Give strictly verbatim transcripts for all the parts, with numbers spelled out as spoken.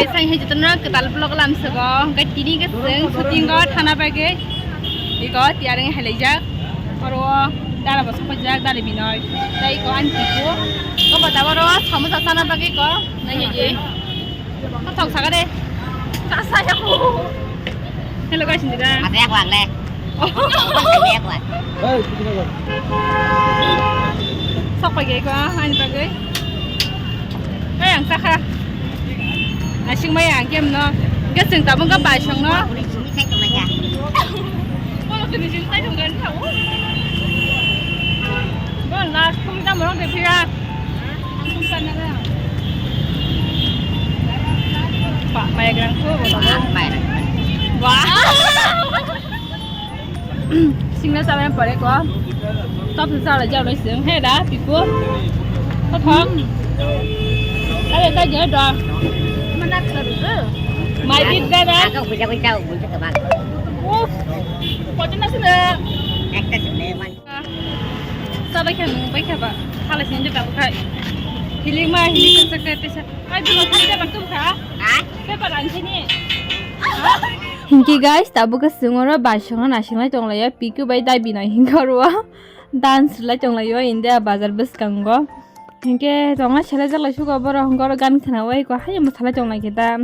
Sai hai jotono kwtal vlog lamsogo, hwnkhe tini khe chwng shooting o thana bagwi iko tiyar wngwi hai laijak. Oro dara bo sokojak, dara Binoy. Tei iko ani Piku. Iko bata oro samosa chana bagwi iko nai hai je. Kothok saka de. Kasa ya ko. Hello guys, hindi na. Masaya ko agle. Masaya ko. Sok pagi ko, ani pagi. Eh, ang saka. Asing maya ang kem no. Gasing tabung ka basong no. Sumi sai tong ka. Kono kini sing sai tong kan tau. Bon last kung ta morong de pira. Pak mai grang ko. Pak mai. Wah. Singna sa mai pare ko. Top sa la jao lai sing. He da, Piku. Ko thong. Ada ta jao da. Mana kharu. Mai dit da da. Aku puja puja puja kebang. Uff. Kau tu nak sana. Ekta sana man. Sa bai kha nung bai kha ba. Khala sini de ba khai. Hiling ma hiling ka sa ka te sa. Ai bilo khai de ba tu kha. Ha? Ke ba ran sini. Hinki guys, tabuk ke singoro bai songna nasinglai tonglaio, Piku bai dai bino hinka oro dance lai tonglaio India bazar bwskango. Hinke tongna selai jalai sugo borok hinke oro gan khna oi ko hai mwsalai tonglaikhe ta.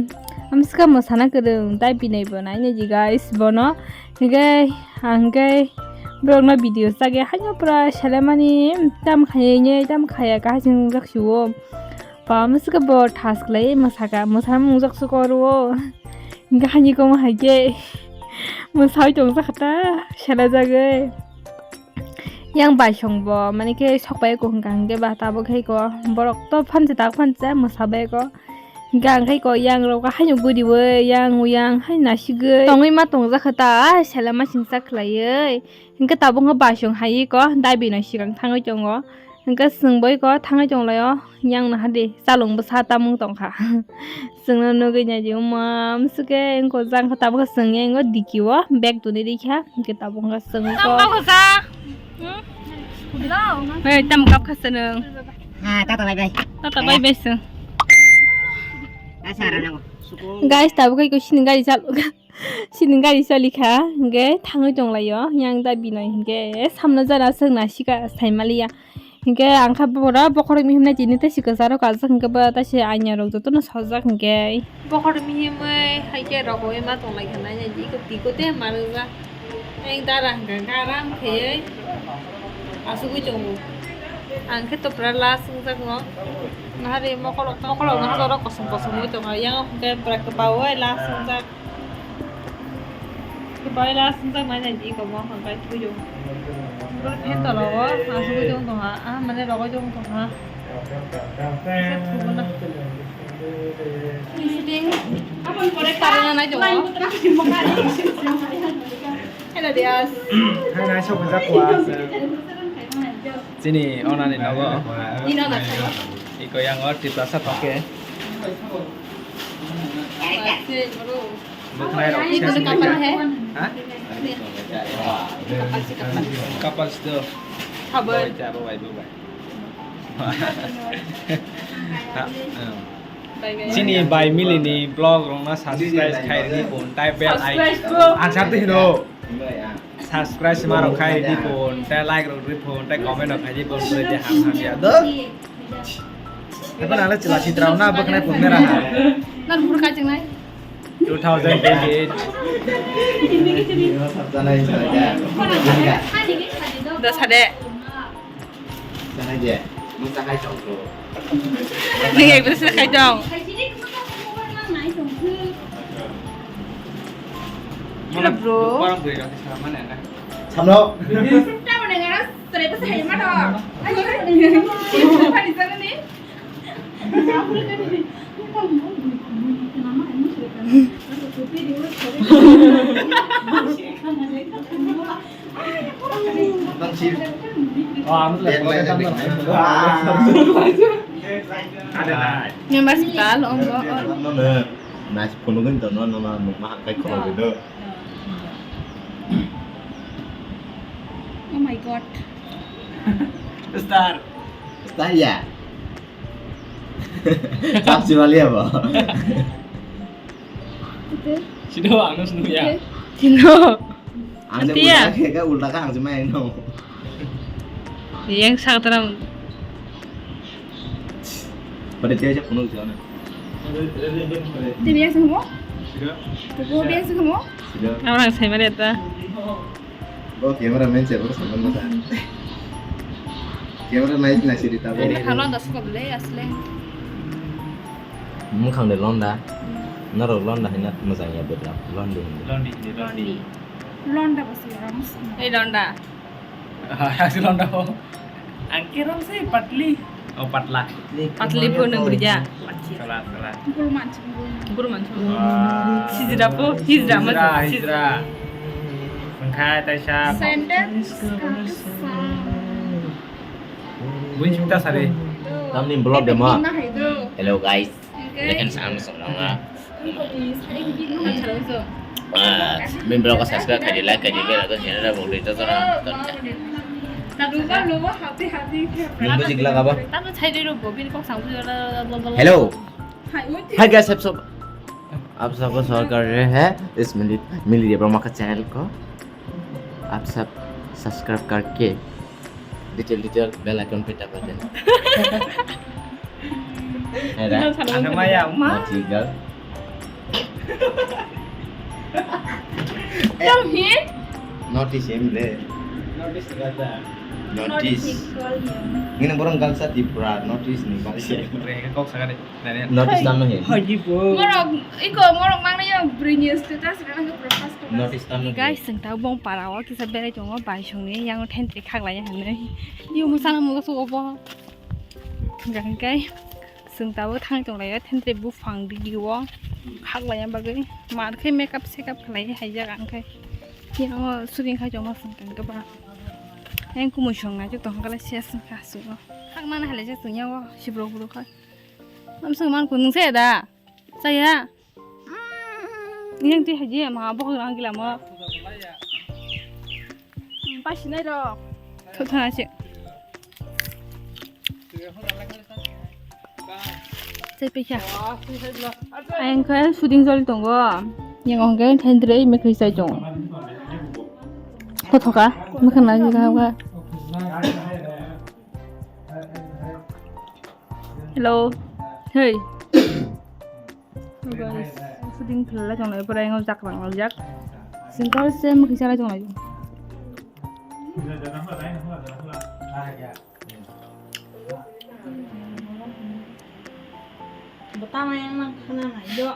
Amsika mwsana kwrwng dai binai bo nainai di guys bono. Hinke ang khe borokno video chagwi haino pura selemani tam khaiya tam khaiya kahai swngjak sio. Ba mwswkhe bo thas khlai mwsaka, mwsamung jak sukoro. Gahani komo hai khe mwsawi tongjakha ta, selajagwi. Yang baisong bo, mani khe sokpai ko hwnkha hwnkhe ba tabuk hai ko. Borok to phanse tak phanse mwsabai ko. Hwnkha hwnkhe ko yang rok haino guriwi, yang uyang hai nasigwi. Tongwi ma tongjakha ta, selema singsa khlaiwi. Hwnkhe tabuk wngkha baisong hai ko, daibino sikang thangwi tongo. Hwnkhe chwng bai ko thangwi tonglaio, yang naha di, chalung bwsa tamung tongkha. Chwngno nugwi naidi, umam, swkhe wngkha jang khe tabuk chwng yang o diki o bag tuni rikha, hwnkhe tabuk wngkha chwng ko. Tamo kap kha sa? Hmm? Hello? Hey, tamo kap kha sa nwng? Ha, tata bai bai. Tata bai bai sa. Asa rana ko. Guys, tabuk kai ko sini gari chal. Sini gari choli kha, hwnkhe thangwi tonglaio. Yang da bino hwnkhe samno jana swk nasika saimaliya. Hwnkhe ang kha bora bokhorok mihimnai tini tei si kwcharo kaijak hwnkhe ba tei si anya rok jotono sojak hwnkhe. Bokhorok mihimwi hai khe rogowi ma tonglai kha nai nai di iko tiko tei ma rwjak. Yang dara hwnkhe garam khaiwi asugwi tongo. Ang khe to pura last wngjakno. Nahari mokolok mokolok no horo kosom kosom wi tongo. Yang hwnkhe pura kwbaui last wngjak. Kwbai last wngjaknai nai di komo hwnkhai thwiyo. Boro phen tola o asugwi tong tongha, ah, mane rogwi tong tongha. Kisa thubuna. Shooting. Karena nai tongo. Hello, Dias. Hai, nai sok bujak kuas. Chini onani nogo. Ino na sabo. Iko yang o Tiprasa toke. Bwkhnai rok. Ini tuh kapal hai. Ha? Kapal sih, kapal. Kapal sih tuh. Sabar. Boy, jabo, bai, bo, bai. Ha, em. Bye, guys. Chini bai mili ni vlog rok na subscribe khai ri pon tai bell icon. Subscribe, bro. Answer twi hino. Subscribe ma rok khai di pon, tei like rok ri pon, tei comment rok khai di pon, pore je ham ham ya. Do. Apa nala chila chitra na bwkhnai pon mera ha. Nan bur ka jingnai. Two thousand twenty-eight. Do sade. Sana je, mung ta hai song ko. Nang ekdor se khai dong. Hello, bro. Samno. Nang si. Oh, amo tu. Ada nai. Member sekali, om, om. Nasi punungin tu, no, no, no, no, mahak kai kau gitu. Oh my God. Star. Star ya. Chap si wali apa? Sino ang no sino ya. Sino. Ang je Tia. Ulta khe, ulta khe ang je mai no. Yang sakram. Pada dia je phunuk jana. Dia biasa mo? Sino. Dia biasa mo? Sino. Orang saya melihat dah. Bo camera man se bo samang mata. Camera nai nai siri ta bo. Khalo das ko le asle. Mukhang de londa. Norok londa hina mojang ya bedlam. Londi hindi. Londi hindi, londi. Londa basi orang. Ei londa. Asi londa ho. Ang kerong se patli. Oh, patla. Patli pho nung rija. Salah, salah. Buru manchu. Buru manchu. Wah. Hijra pho, hijra mas. Hijra, hijra. Mengkai taisa. Sentence. Bun cinta sari. Tamni blog demo. Hello guys. Lekin sama sama. Ah, min blog ko subscribe khai di, like khai di, bell icon channel bo di, joto na. Nung buji glak abo? Tamo chai dui ro bo, bini kok sang bui ro, bol, bol. Hello. Hi guys, आप सब, आप सबको सवाल कर रहे हैं इस मिली, मिली देब्रमा का चैनल को। आप सब सब्सक्राइब करके डिटेल डिटेल बेल आइकन पे टपा देना। Ada maya ma. Naughty girl. Come here. Notice him re. Notice kata. Notice. Ini borong galsa Tripura, notice ni galsa. Kok sakare. Notice tamo he. Haji bo. Morok, iko morok mangnai yang bring status kana ke proposed. Notice tamo he. Guys, sengta bong para o kisa berai tongo bai songni yang thentre khaklai hanai. Yo musana mugo so obo. Gangkai sengta bo thang tonglai thentre buphang digi o khaklai bagwi. Mar khe makeup sekap khlai hai jaga angkai. Yang o shooting khai tongma sengta ba. Yang kumu song na jok tong kala ses ka su. Khakna na hale je sengya o sibro bro khai. Amsung man kunung se da. Saya. Yang ti haji ma bok rang gila ma. Pasi nai rok. Thotha se. Sai pekya. Ayang khe shooting joli tongo. Yang ongke thendrei mekhri sai tongo. Thothoka mekhna gila ga. Hello. Hey. Guys, shooting khlai tongnai pura yang jak rang jak. Singkar se mukhi salai tongnai. Botama yang nang khana nai do.